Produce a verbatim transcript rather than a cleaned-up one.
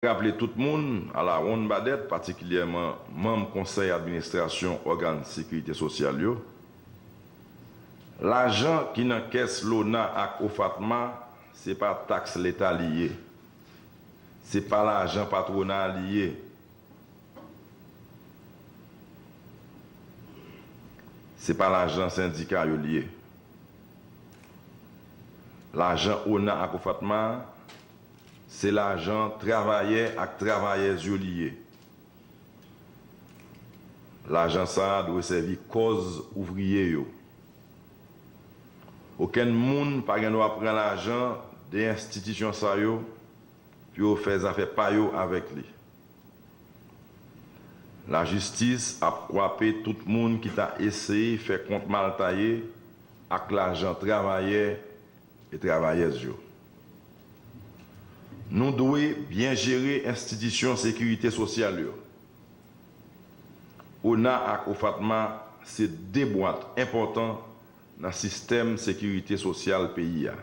raple tout moun alawonnbadèt, patikilyèman manm konsèy administrasyon ògàn sekirite sosyal yo, lajan ki nan kès lona ak OFATMA, se pa taks leta li ye. Se pa lajan patwona li ye. Se pa lajan sendika yo li ye. Lajan ona ak OFATMA, se lajan travayè ak travayèz yo li ye. Lajan sa a dwe sèvi kòz ouvriye yo. Okenn moun pa gen dwa pran lajan de enstitisyon sa yo pou yo fè zafè pa yo avèk li. Lajistis ap kwape tout moun ki ta eseye fè kont mal taye ak lajan travayè e travayèz yo. Nou dwe byen jere enstitisyon sekirite sosyal yo. ona ak OFATMA se de bwat enpòtan nan sistèm sekirite sosyal peyi a.